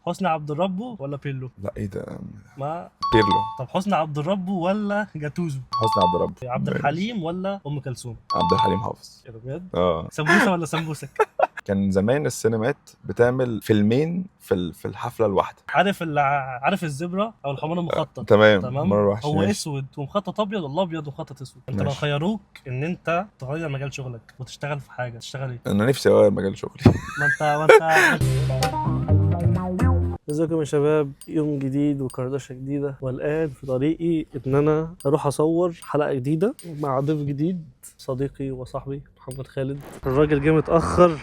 حسني عبد الرب ولا بيرلو؟ لا ايه ده؟ ما بيرلو. طب حسني عبد الرب ولا جاتوزو؟ حسني عبد الرب. عبد الحليم ولا ام كلثوم؟ عبد الحليم حافظ. ايه ده بجد؟ اه. سمبوسة ولا سمبوسك؟ كان زمان السينمات بتعمل فيلمين في الحفلة الواحدة. عارف ال zebra او الحمار المخطط؟ تمام. تمام. مرة وحش. هو ماشي. اسود ومخطط ابيض ولا ابيض ومخطط اسود؟ انت لو ماشي. خيروك ان انت تغير مجال شغلك وتشتغل في حاجة، تشتغل ايه؟ انا نفسي اغير مجال شغلي. ما انت ازيكم يا شباب، يوم جديد وكردشة جديدة، والآن في طريقي إن أنا أروح أصور حلقة جديدة مع ضيف جديد، صديقي وصاحبي محمد خالد. الراجل جه متأخر،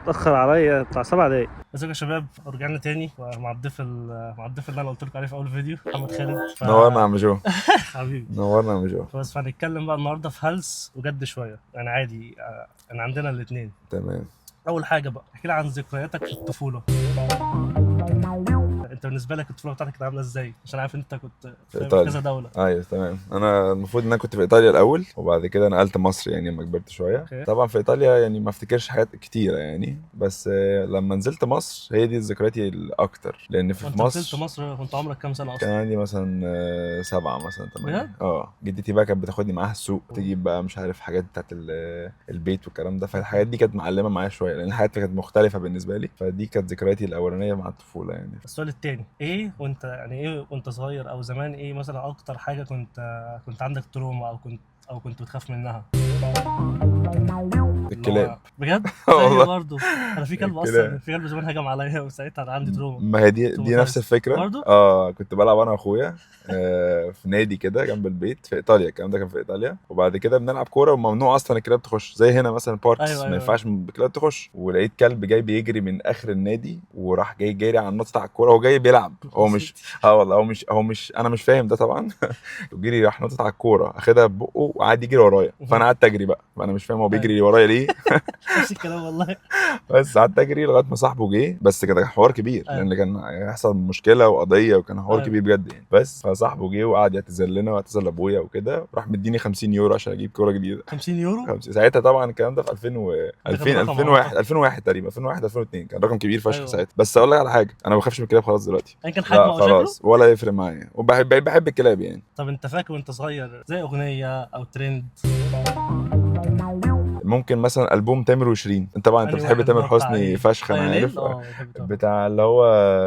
اتأخر عليا بتاع 7 دقايق. ازيكم يا شباب، رجعنا تاني مع الضيف اللي أنا قلت لكم عليه في أول فيديو، محمد خالد. نورنا يا عم جو. حبيبي. نورنا يا عم جو. بس فهنتكلم بقى النهارده في هلس وجد شوية، يعني عادي، أنا عندنا الاتنين. تمام. أول حاجة بقى، احكي لي عن ذكرياتك في الطفولة. انت بالنسبة لك الطفولة بتاعتك كانت عامله ازاي؟ عشان عارف انت كنت في إيطاليا. كذا دولة. ايوه تمام. انا المفروض ان انا كنت في ايطاليا الاول، وبعد كده نقلت مصر يعني لما كبرت شوية. okay. طبعا في ايطاليا يعني ما افتكرش حاجات كتيرة يعني، بس لما نزلت مصر هي دي ذكرياتي الاكتر، لان في وانت مصر نزلت مصر كنت عمرك كام سنة كان اصلا؟ عندي مثلا 7 مثلا 8. بجد؟ اه، جدتي بقى كانت بتاخدني معاها السوق، تجيب بقى مش عارف حاجات بتاعت البيت والكلام ده، فالحاجات دي كانت معلمه معايا شوية لان الحاجات كانت مختلفة بالنسبة لي، فدي كانت ذكرياتي الاولانية مع الطفولة يعني. السؤال التاني، ايه وانت يعني ايه وانت صغير او زمان، ايه مثلا اكتر حاجة كنت عندك trauma او كنت بتخاف منها؟ الكلاب. بجد؟ والله. زي برضه انا في كلب اصلا، الكلاب. في كلب زمان هجم عليا وساعتها انا عندي trauma. ما هي دي كنت دي نفس متخيل. الفكرة. برضه؟ اه، كنت بلعب انا واخويا في نادي كده جنب البيت في ايطاليا، الكلام ده كان في ايطاليا، وبعد كده بنلعب كورة وممنوع اصلا الكلاب تخش، زي هنا مثلا parks. ما ينفعش الكلاب تخش، ولقيت كلب جاي بيجري من اخر النادي وراح جاي جاري على النقطة بتاع الكوره، هو جاي بيلعب، هو مش اه والله هو مش انا مش فاهم ده طبعا، وجري راح نطت على الكورة اخدها ببقه وقعد يجري ورايا، فانا قعدت اجري بقى، فانا مش فاهم هو بيجري ورايا ليه. نفس الكلام والله. بس قعدت اجري لغاية ما صاحبه جه، بس كان حوار كبير لان كان هيحصل مشكلة وقضية وكان حوار كبير بجد يعني. بس فصاحبه جه وقعد يعتذر لنا واعتذر لابويا وكده، راح مديني 50 يورو عشان اجيب كورة جديده. 50 يورو؟ 50 ساعتها طبعا، الكلام ده في 2000 و ده كان 2000 رقم 2001 أعتقد. 2001 تقريبا، 2001 2002، كان رقم كبير فشخ ساعتها. بس اقول لك على حاجه، انا ما بخافش من الكلاب خلاص دلوقتي. ايا كان حجمه لا او شكله؟ خلاص ولا يفرق معايا، وبحب بحب الكلاب يعني. طب انت فاكر وانت صغير زي اغنية او ترند؟ ممكن مثلا البوم تامر وشيرين. انت طبعا انت أنهي بتحب واحد؟ تامر اللي هو بتاع حسني إيه؟ فشخ انا آية ليل؟ عارف. اه بحب تامر. بتاع اللي هو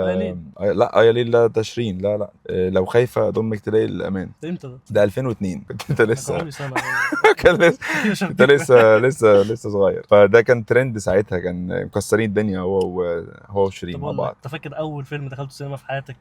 آية ليل. لا آية ليل، لا ده شيرين، لا لا، لو خايفة اضمك تلاقي الامان. ده امتى ده؟ ده 2002، كنت انت كان لسه عمري سنه. كان لسه انت لسه صغير، فده كان ترند ساعتها، كان مكسرين الدنيا هو وشيرين طب مع اقول لك، بعض. انت فاكر اول فيلم دخلته سينما في حياتك؟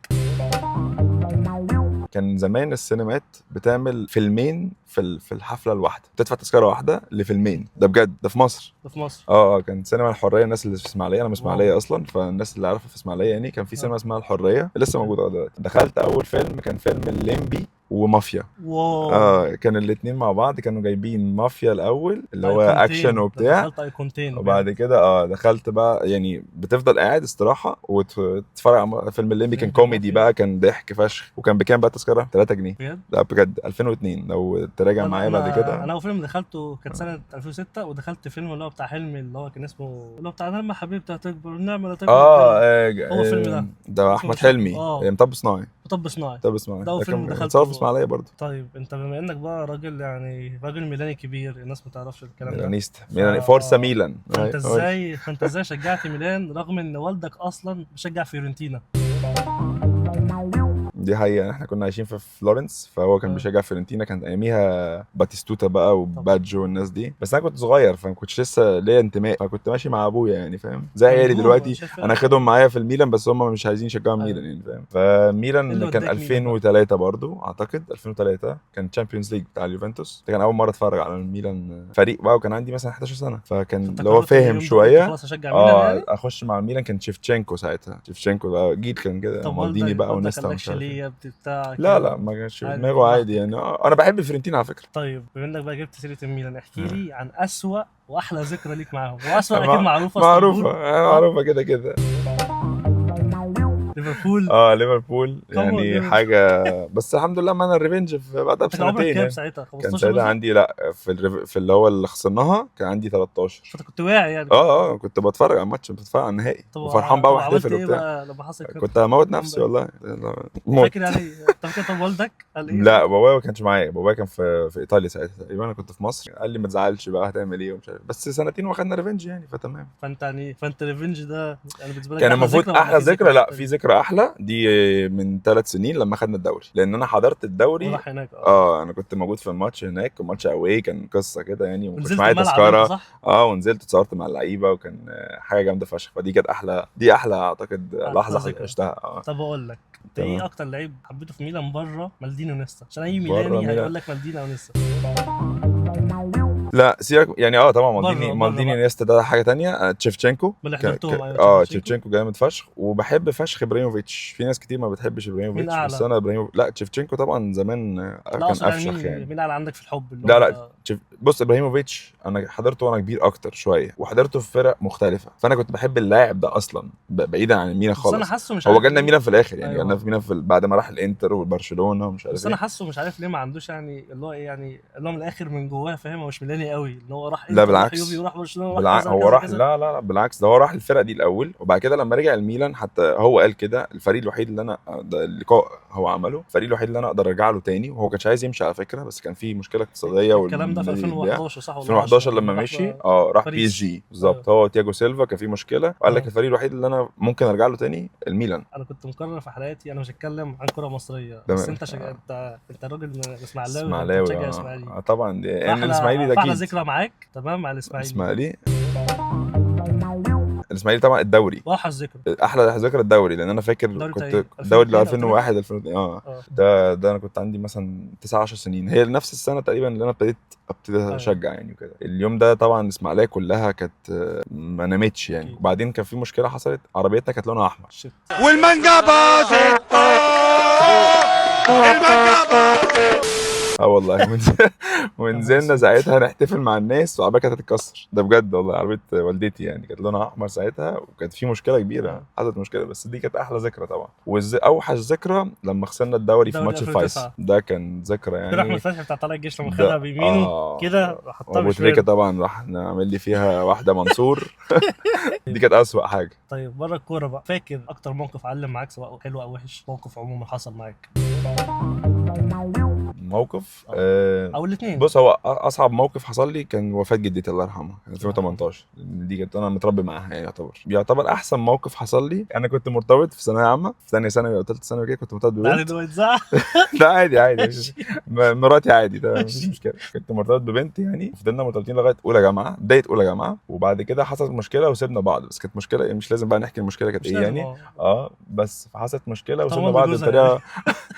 كان زمان السينمات بتعمل فيلمين في الحفلة الواحده، بتدفع تذكره واحدة لفيلمين، ده بجد، ده في مصر. ده في مصر؟ اه، كان سينما الحريه، الناس اللي في اسماعيليه، انا من اسماعيليه اصلا، فالناس اللي عارفه في اسماعيليه يعني كان في سينما اسمها الحرية لسه موجودة لغاية دلوقتي. دخلت اول فيلم كان فيلم الليمبي ومافيا. wow. اه، كان الاثنين مع بعض، كانوا جايبين مافيا الاول اللي هو ايقونتين. اكشن ده وبتاع. دخلت ايقونتين. وبعد كده دخلت بقى، يعني بتفضل قاعد استراحة وتتفرج على فيلم الليمبي، كان الليمبي كوميدي ومافيا. بقى، كان ضحك فشخ. وكان بكام بقى التذكره؟ 3 جنيه. بجد؟ لا بجد، 2002 لو تراجع معايا بعد كده. انا اول فيلم دخلته كانت سنة 2006، ودخلت فيلم اللي هو بتاع حلمي، اللي هو كان اسمه اللي هو بتاع لما حبيبتي هتكبر النعمة لا تكبر. هو الفيلم ده. ده احمد حلمي. آه. مطب صناعي. مطب صناعي. مطب صناعي. ده أول فيلم كان دخلته. اتصور في اسماعيليه برضه. طيب انت بما انك بقى راجل يعني راجل ميلاني كبير، الناس ما تعرفش الكلام ده. ميلانيستا، ميلان، forza ميلان. فانت أيوة. ازاي شجعت ميلان رغم ان والدك اصلا بيشجع فيورنتينا؟ دي حقيقة، احنا كنا عايشين في فلورنس، فهو كان بيشجع فيورنتينا، كان اياميها باتيستوتا بقى وباجو والناس دي، بس انا كنت صغير فما كنتش لسه ليا انتماء، فكنت ماشي مع ابويا يعني، فاهم؟ زي عيالي نجوم، دلوقتي شايف انا اخدهم معايا في الميلان، بس هم مش عايزين يشجعوا ميلان يعني، فاهم؟ فميلان إيه اللي كان وداك ميلان بقى؟ 2003 برضو اعتقد، 2003 كان Champions League بتاع اليوفنتوس، ده كان اول مرة اتفرج على الميلان فريق بقى، وكان عندي مثلا 11 سنة، فكان فانت اللي هو قررت من فاهم اليوم ده قلت شوية. خلاص هشجع ميلان يعني؟ اخش مع الميلان، كان شيفتشينكو ساعتها، شيفتشينكو بقى جيل كان كده، طب مالديني بقى والدك ونيستا قال ومش لكش عارف ليه إيه. يا ابني بتاع لا كده؟ لا، ما كانش في عادي، دماغه، براحتك. عادي يعني. انا بحب فيورنتينا على فكرة. طيب بما انك بقى جبت سيره الميلان، احكي لي عن اسوأ واحلى ذكرى ليك معاهم، واسوأ اكيد معروفة معروفة. اسطنبول. معروفة كده كده. ليفربول. اه ليفربول Come on، يعني ليفربول. حاجة، بس الحمد لله عملنا ال revenge في بعدها انت كان عمرك بسنتين كام يعني. ساعتها؟ 15 كان ساعتها مثلاً؟ عندي، لا في اللي هو اللي خسرناها كان عندي 13. فانت كنت واعي يعني. اه كنت بتفرج على الماتش، بتفرج على النهائي طب وفرحان بقى طب عملت واحتفل ايه وبتاع. بقى لما حصل كده؟ كنت هموت نفسي والله، موت. فاكر يعني؟ طب كده، طب والدك قال ايه؟ لا بابايا ما كانش معايا، بابايا كان في ايطاليا ساعتها تقريبا، انا كنت في مصر. قال لي ما تزعلش بقى، هتعمل ايه ومش عارف، بس سنتين واخدنا revenge يعني، فتمام. فانت يعني، فانت revenge ده يعني بالنسبة لك كان أحلى المفروض ذكرى ولا احلى في ذكرى. لا تانية؟ في ذكرى احلى دي من 3 سنين لما خدنا الدوري، لان انا حضرت الدوري. وراح هناك اه. اه انا كنت موجود في الماتش هناك، وماتش away كان قصة كده يعني، وما كنتش ونزلت معايا الملعب تذكره. انت صح؟ اه ونزلت اتصورت مع اللعيبة، وكان حاجة جامدة فشخ. فدي كانت احلى، دي احلى اعتقد أحلى لحظة ذكرى. عشتها اه. طب اقول لك انت تمام. ايه اكتر لعيب حبيته في ميلان بره مالديني ونيستا؟ عشان اي بره ميلاني ميلان. هيقول لك مالديني او نيستا. لا سيبك يعني، اه طبعا بره- مالديني بره مالديني بقى. نيستا ده حاجة تانية. تشيفتشينكو من اللي حضرتهم، أيوة، اه تشيفتشينكو. تشيفتشينكو جامد فشخ، وبحب فشخ ابراهيموفيتش. في ناس كتير ما بتحبش ابراهيموفيتش، أعلى؟ بس انا ابراهيموفيتش. لا تشيفتشينكو طبعا زمان لا كان اقصد يعني افشخ مين يعني. مين اعلى عندك في الحب اللي لا هو لا بص ابراهيموفيتش انا حضرته وانا كبير اكتر شوية، وحضرته في فرق مختلفة، فانا كنت بحب اللاعب ده اصلا بعيدا عن الميلان بس انا خالص. حاسه مش هو عارف جالنا ليه. ميلان في الاخر يعني، أيوة. جالنا في ميلان في بعد ما راح الانتر والبرشلونه ومش عارف بس انا ايه. حاسه مش عارف ليه ما عندوش يعني اللي هو ايه، يعني اللي هو من الاخر من جواه فاهم، هو مش ميلاني قوي، اللي هو راح لا انتر وراح بالعكس. يوفي وراح برشلونة وراح كذا هو كذا راح كذا. لا لا لا بالعكس، ده هو راح الفرق دي الاول، وبعد كده لما رجع الميلان حتى هو قال كده، الفريق الوحيد اللي انا ده اللقاء هو عمله، الفريق الوحيد اللي انا اقدر ارجع له تاني، وهو كانش عايز يمشي على فكرة، بس كان في مشكلة اقتصادية الكلام ده في والنادي اتباع. 2011 صح ولا 2011 لما راح مشي اه راح بي باريس. اس جي بالظبط. هو تياجو سيلفا كان في مشكلة، وقال لك الفريق الوحيد اللي انا ممكن ارجع له تاني الميلان. انا كنت مقرر في حلقاتي انا مش هتكلم عن كره مصرية، بس تمام. انت انت راجل من اسماعيلاوي، اسماعيلاوي بتشجع اسماعيلي. طبعا دي يعني الاسماعيلي ده فاحلى اكيد. ذكرى معاك تمام مع الاسماعيلي. الاسماعيلي الاسماعيلي طبعا الدوري. واوحش ذكرى. احلى ذكرى الدوري، لان انا فاكر دوري كنت بتاع إيه؟ الدوري اللي 2002 أو 2001 2002 اه. اه. ده انا كنت عندي مثلا 9 10 سنين، هي نفس السنة تقريبا اللي انا ابتديت أيوة. اشجع يعني وكده. اليوم ده طبعا الاسماعيلية كلها كانت ما نامتش يعني. أكيد. وبعدين كان في مشكلة حصلت، عربيتنا كانت لونها احمر. shit. والمانجا باظت، المانجا باظت. اه والله ونزلنا ساعتها نحتفل مع الناس، والعربية كانت هتتكسر، ده بجد والله، عربية والدتي يعني كانت لونها احمر ساعتها، وكانت في مشكلة كبيرة، حصلت مشكلة، بس دي كانت احلى ذكرى طبعا. اوحش ذكرى لما خسرنا الدوري في دوري ماتش 2009. الفيصل، ده كان ذكرى فاكر احمد يعني. فتحي بتاع طلائع الجيش لما ده- خدها بيمينه كده حطها ابو تريكه بشماله. طبعا راح نعمل لي فيها واحدة منصور. دي كانت اسوأ حاجة. طيب بره الكورة بقى، فاكر اكتر موقف علم معاك سواء حلو او وحش، موقف عموما حصل معاك؟ موقف او الاثنين. بص هو اصعب موقف حصل لي كان وفاه جدتي الله يرحمها 2018، دي كانت انا متربي معاها يعني. يعتبر احسن موقف حصل لي، انا كنت مرتبط في ثانوية عامة، في ثانية ثانوي او ثالثة ثانوي كده، كنت مرتبط بعد ببنت. ده يتزعق. لا عادي عادي، مراتي عادي تمام مفيش مشكلة. كنت مرتبط ببنت يعني، فضلنا مرتبطين لغاية اولى جامعه، بداية اولى جامعه، وبعد كده حصلت مشكلة وسيبنا بعض. بس كانت مشكلة يعني مش لازم بقى نحكي المشكلة كانت مش ايه لازم يعني. بس فحصلت مشكلة وسيبنا طالما بعض متجوزة بطريقة.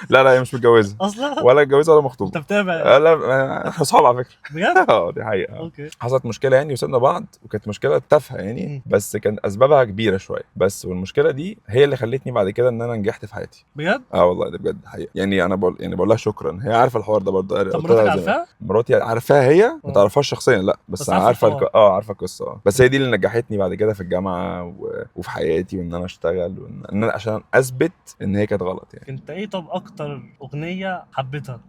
لا لا هي مش متجوزة اصلا ولا اتجوزها ولا مخطوبه. انت متابع؟ لا احنا اصحاب على فكرة. بجد؟ اه دي حقيقة. okay. حصلت مشكلة يعني وسيبنا بعض، وكانت مشكلة تافهة يعني، بس كان اسبابها كبيرة شوية بس، والمشكلة دي هي اللي خلتني بعد كده ان انا نجحت في حياتي. بجد؟ اه والله ده بجد حقيقة يعني. انا بقول يعني بقول لها شكرا، هي عارفه الحوار ده برضه. طب قلت لها مراتك زمان. عارفاها؟ مراتي عارفاها، هي ما تعرفهاش شخصيا لا، بس, بس انا عارفة عارفه الحوار. عارفه القصة بس هي دي اللي نجحتني بعد كده في الجامعة وفي حياتي، وان انا اشتغل وان انا عشان اثبت ان هي كانت غلط يعني. انت ايه طب اكتر اغنية حبيتها؟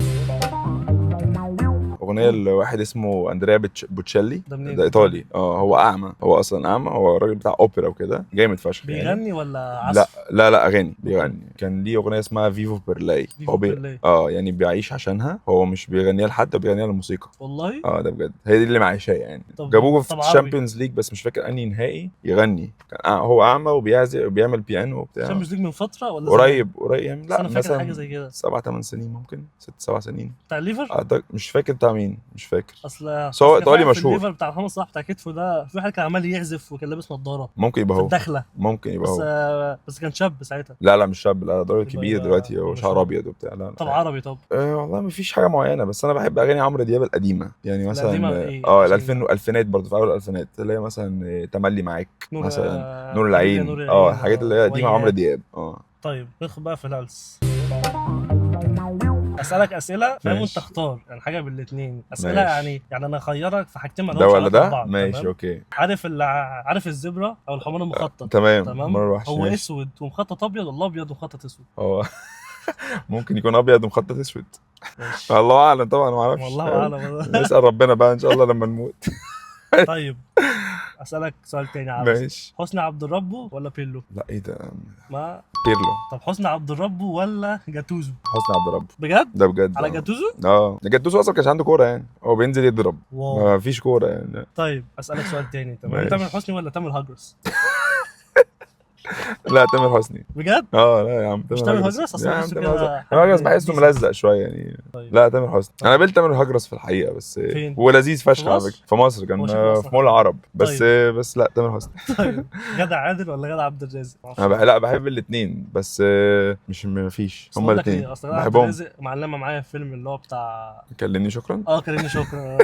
اغنية لواحد اسمه اندريا بوتشيلي. ده منين؟ ده ايطالي، هو اعمى، هو اصلا اعمى، هو الراجل بتاع اوبرا وكده، جامد فشخ يعني. بيغني ولا عزف؟ لا لا لا اغاني، بيغني. كان ليه اغنية اسمها Vivo per lei. Vivo هو per lei. يعني بيعيش عشانها، هو مش بيغنيها لحد، هو بيغنيها للموسيقى. والله؟ ده بجد هي دي اللي معيشاه يعني. طب جابوه في طب عربي. ال Champions League، بس مش فاكر انهي نهائي يغني. كان هو اعمى وبيعزف وبيعمل بيانو وبتاع. Champions League من فترة ولا زمان؟ قريب قريب يعني، بس لا انا فاكر حاجة مثلا زي كده. 7 8 سنين، ممكن 6 7 سنين. بتاع الليفر؟ أعتقد مش فاكر بتاع مين، مش فاكر. اصل بس هو أصل ايطالي كان في مشهور. الليفر بتاع محمد صلاح بتاع كتفه ده، في واحد كان عمال يعزف وكان لابس نظاره ممكن يبقى في هو، الدخلة، ممكن يبقى بس هو. بس كان شاب ساعتها. لا لا مش شاب، لا ده راجل يبقى كبير دلوقتي، هو يبقى شعر شاب. ابيض وبتاع. لا لا. طب عربي طب؟ والله ما فيش حاجة معينة، بس انا بحب اغاني عمرو دياب القديمة يعني، مثلا القديمة إيه؟ عشان الألفين الالفينات برضه، في اول الالفينات اللي هي مثلا تملي معاك نور مثلا، نور العين، نور العين، الحاجات اللي هي قديمة عمرو وياك. دياب. طيب ندخل بقى في الهلس. اسالك اسئلة فاهم وانت ماشي. اختار يعني حاجة بالاثنين اسئلة. ماشي. يعني انا اخيرك في حاجتين ما ده لهمش ولا علاقة ده؟ ببعض. ماشي. تمام؟ okay. عارف ال zebra او الحمار المخطط؟ تمام. مرة وحش. هو ماشي. اسود ومخطط ابيض ولا ابيض ومخطط اسود؟ هو ممكن يكون ابيض ومخطط اسود. ماشي. الله اعلم طبعا، ما اعرفش. والله اعلم. نسال ربنا بقى ان شاء الله لما نموت. طيب اسالك سؤال تاني عبس. ماشي. حسني عبد ربه ولا بيرلو؟ لا ايه ده؟ ما بيرلو. طب حسني عبد ربه ولا جاتوزو؟ حسني عبد ربه. بجد؟ ده بجد. على آه. جاتوزو؟ اه، جاتوزو اصلا ما كانش عنده كورة يعني، هو بينزل يضرب. wow. ما فيش كورة يعني. طيب اسالك سؤال تاني، تمام؟ ماشي. تامر حسني ولا تامر هجرس؟ لا تامر حسني. بجد؟ اه لا يا عم. مش تامر هجرس؟ أصل يا عم بحسه تامر كده هجرس، تامر هجرس حد بحسه decent. ملزق شوية يعني. طيب. لا تامر حسني، انا قابلت تامر هجرس في الحقيقة بس. فين؟ ولذيذ فشخ في على مصر؟ فكرة، في مصر كان هو شكله أصلاً في مول العرب بس. طيب. بس لا تامر حسني. طيب غدا عادل ولا غدا عبد الرازق؟ انا لا بحب الاثنين بس مش ما فيش، أصل هما أقول لك الاثنين ليه، اصل غدا عبد بحبهم. الرازق معلمه معايا في فيلم اللي هو بتاع كلمني شكرا. اه كلمني شكرا،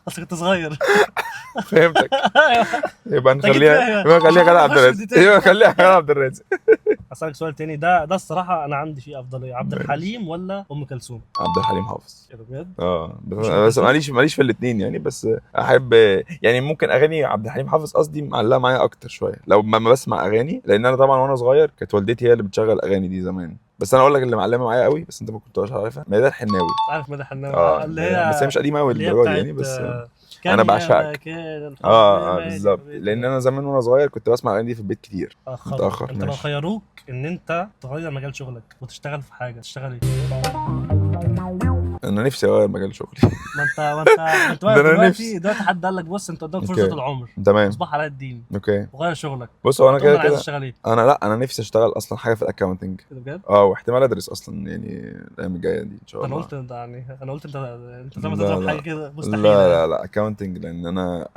اصل كنت صغير. فهمتك، يبقى أنت جيت نخليها فيها. يبقى نخليها غدا عبد مش هخش في الرازق. detail. يبقى نخليها غدا عبد الرازق. اسالك سؤال تاني، ده الصراحة انا عندي فيه افضلية، عبد ماشي. الحليم ولا ام كلثوم؟ عبد الحليم حافظ. إيه ده بجد؟ اه بس, مش أم بس كلثوم؟ ماليش في الاثنين يعني، بس احب يعني ممكن اغاني عبد الحليم حافظ قصدي معلقه معايا اكتر شوية لو ما بسمع اغاني، لان انا طبعا وانا صغير كانت والدتي هي اللي بتشغل الاغاني دي زمان. بس انا اقول لك اللي معلمه معايا قوي، بس انت ما كنتش عارفها، ميادة الحناوي. عارف مدى حناوي؟ اه اللي هي بس هي مش قديمة قوي اللي هي للدرجة دي بتاعت يعني، بس كان أنا يا بعشقك. مكان الحب اه مالي بالظبط، بيتنا. لان انا زمان وانا صغير كنت بسمع الاغاني دي في البيت كتير. أخر. متأخر، انت لو ماشي. خيروك ان انت تغير مجال شغلك وتشتغل في حاجة تشتغل ايه؟ انا نفسي اغير مجال شغلي. ما انت بقى ده أنا دلوقتي نفسي. دلوقتي حد قال لك بص انت قدامك فرصة okay. العمر، تمام. مصباح علاء الدين، okay. وغير شغلك. بص هو انا تقول كده انا عايز كده اشتغل ايه؟ انا لا انا نفسي اشتغل اصلا حاجة في ال accounting. كده بجد؟ اه واحتمال ادرس اصلا يعني الايام الجاية دي ان شاء انا الله. قلت انت يعني انا قلت انت زي ما لا، تضرب لا. حاجة كده مستحيل. لا لا لا accounting، لان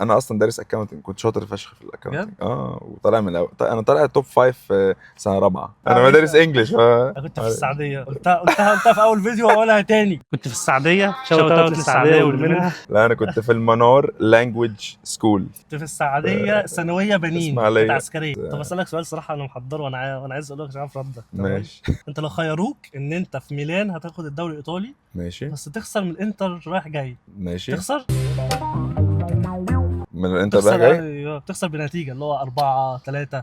انا اصلا دارس accounting، كنت شاطر فشخ في ال accounting. اه وطالع من الأول. انا طالع top 5 في سنة رابعه. انا ماشي. مدارس English. انا كنت في السعودية، قلتها في اول فيديو واقولها تاني، كنت في السعودية، shout out للسعودية واللي منها. لا انا كنت في المنار language school. كنت في السعودية ثانوية بنين، إسماعيلية. كنت عسكرية. طب اسالك سؤال صراحة انا محضرة وانا عايز اقول لك عشان اعرف ردك. تمام؟ ماشي. انت لو خيروك ان انت في ميلان هتاخد الدوري الايطالي ماشي. بس تخسر من الانتر رايح جاي. ماشي. تخسر؟ من الانتر تخسر رايح جاي؟ ايوه، تخسر بنتيجة اللي هو 4 3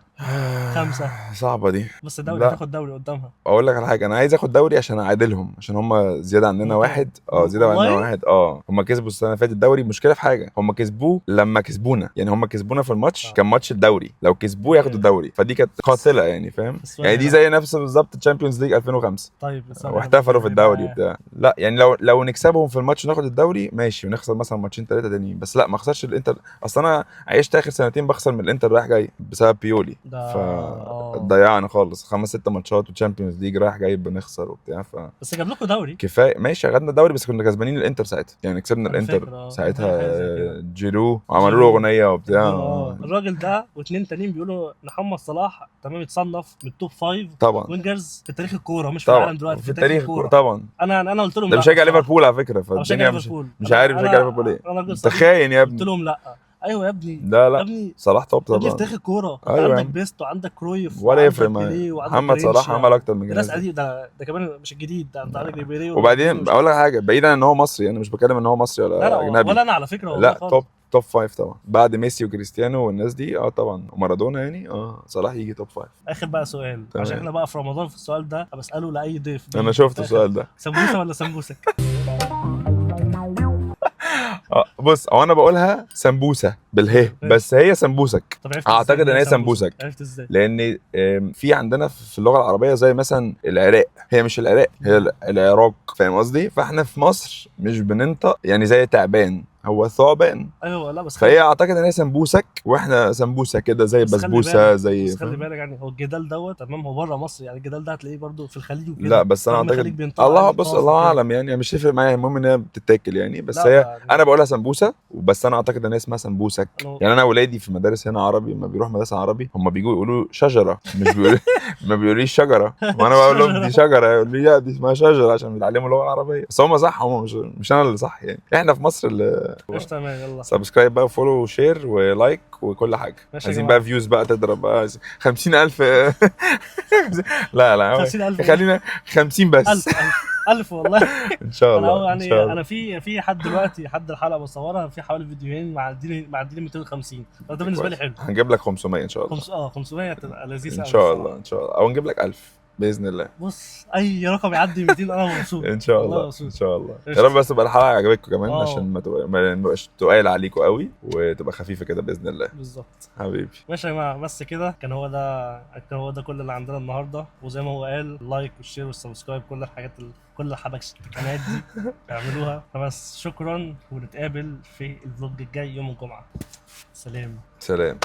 5. صعبة دي. بس الدوري لا. هتاخد دوري قدامها. اقول لك على حاجة، انا عايز اخد دوري عشان اعادلهم، عشان هم زيادة عننا ممكن. واحد. اه زيادة عننا والله؟ واحد. اه هم كسبوا السنة اللي فاتت الدوري. المشكلة في حاجة، هم كسبوه لما كسبونا يعني، هم كسبونا في الماتش. كان ماتش الدوري، لو كسبوه ياخدوا الدوري، فدي كانت قاتله يعني، فاهم؟ بس يعني دي لا. زي نفس بالظبط Champions League 2005. طيب بس أنا واحتفلوا في الدوري يبقى- وبتاع. لا يعني لو نكسبهم في الماتش وناخد الدوري ماشي، ونخسر مثلا ماتشين ثلاثة تانيين، بس لا ما اخسرش الانتر. اصل انا عشت اخر سنتين بخسر من الانتر رايح جاي بسبب بيولي. ده ف آه. ضيعنا خالص خمس ست ماتشات و Champions League رايح جاي بنخسر وبتاع. بس جاب لكم دوري. فكفايه ماشي، خدنا الدوري بس كنا كسبانين الانتر ساعتها يعني، كسبنا أنا الانتر فاكر، آه. ساعتها. حاجة زي كده. جيرو وعملوا له جيرو. اغنية وبتاع. الراجل ده واثنين تانيين بيقولوا محمد صلاح تمام يتصنف من ال top 5 طبعا. wingers في تاريخ الكورة، مش في طبعا العالم دلوقتي، في التاريخ الكورة. طبعا. انا قلت لهم ده لا بيشجع الصراحة. ليفربول على فكرة، انا بشجع فالدنيا مش ليفربول. مش عارف بيشجع ليفربول ايه. انا راجل انت صريح. خاين يا قلت ابني. لهم لا. ايوه يا ابني. لا يا لا ابني، صلاح top يا ابني في طبعا. تاريخ الكورة انت أيوة يا عندك عم. بيست وعندك كرويف ولا وعندك يفرق معايا. بيليه وعندك محمد صلاح جرينشا. عمل اكتر من ده ناس كده. قديم، ده كمان مش الجديد، ده انت عندك ريبيري وبعدين اقول لك حاجة، بعيدا ان هو مصري، انا مش بتكلم ان هو مصري ولا لا لا اجنبي. ولا انا على فكرة والله لا خالص. top 5 طبعا بعد ميسي وكريستيانو والناس دي، اه طبعا، ومارادونا يعني، اه صلاح يجي top 5. اخر بقى سؤال تمام. عشان احنا بقى في رمضان، في السؤال ده بساله لاي ضيف. انا شفت آخر. السؤال ده. سمبوسة ولا سمبوسك؟ بص هو انا بقولها سمبوسة بالهي، بس هي سمبوسك. طب عرفت إزاي اعتقد ان هي سمبوسك. عرفت ازاي؟ لان في عندنا في اللغة العربية زي مثلا العراق، هي مش العراق، هي العراق، فاهم قصدي؟ فاحنا في مصر مش بننطق يعني زي تعبان، هو ثعبان. ايوه لا بس فهي اعتقد ان هي سمبوسك، واحنا سمبوسة كده زي بس خلي بسبوسه بالك- زي بس خلي بالك يعني هو الجدال دوت تمام، هو بره مصر يعني الجدال ده هتلاقيه برضه في الخليج وكده. لا بس انا رغم الخليج اعتقد بينطق الله عن بص القاف الله وكده. اعلم يعني، مش هيفرق معايا، المهم ان هي بتتاكل يعني. بس لا، هي يعني انا بقولها سمبوسة، وبس انا اعتقد ان هي اسمها سمبوسك. يعني انا ولادي في مدارس هنا عربي، لما بيروح مدرسه عربي هم بيجوا يقولوا شجرة، مش بيقولوا ما بيقوليش شجرة، وانا بقول لهم دي شجرة، يقولوا لي لا دي اسمها شجرة عشان بيتعلموا اللغة العربية. بس هم صح، هم مش انا اللي صح يعني، احنا في مصر اللي قشطه تمام يلا. subscribe بقى و follow و share و like وكل حاجة. ماشي يا عايزين جماعة. بقى views بقى تضرب بقى 50,000. لا لا 50,000 خلينا 50 بس. 1000 1000. 1000 والله. ان شاء انا الله، هو ان يعني شاء الله. انا في حد دلوقتي، حد الحلقة بصورها في حوالي فيديوهين معديني 250، فده بالنسبة لي كويس. حلو. هنجيب لك 500 ان شاء الله. 500 تبقى لذيذة ان أوي شاء الصراحة. الله، ان شاء الله، او نجيب لك 1000 باذن الله. بص، اي رقم يعدي 200 انا مبسوط. ان شاء والله الله، مبسوط. ان شاء الله. قشطة. يا رب بس تبقى الحلقة عجبتكم كمان، عشان ما نبقاش تقال عليكم قوي، وتبقى خفيفة كده باذن الله. بالظبط. حبيبي. ماشي يا جماعه، بس كده كان هو ده كل اللي عندنا النهارده، وزي ما هو قال ال like وال share وال subscribe، كل الحاجات كل الحبشتكنات دي اعملوها. فبس شكرا، ونتقابل في ال vlog الجاي يوم الجمعه. سلام. سلام.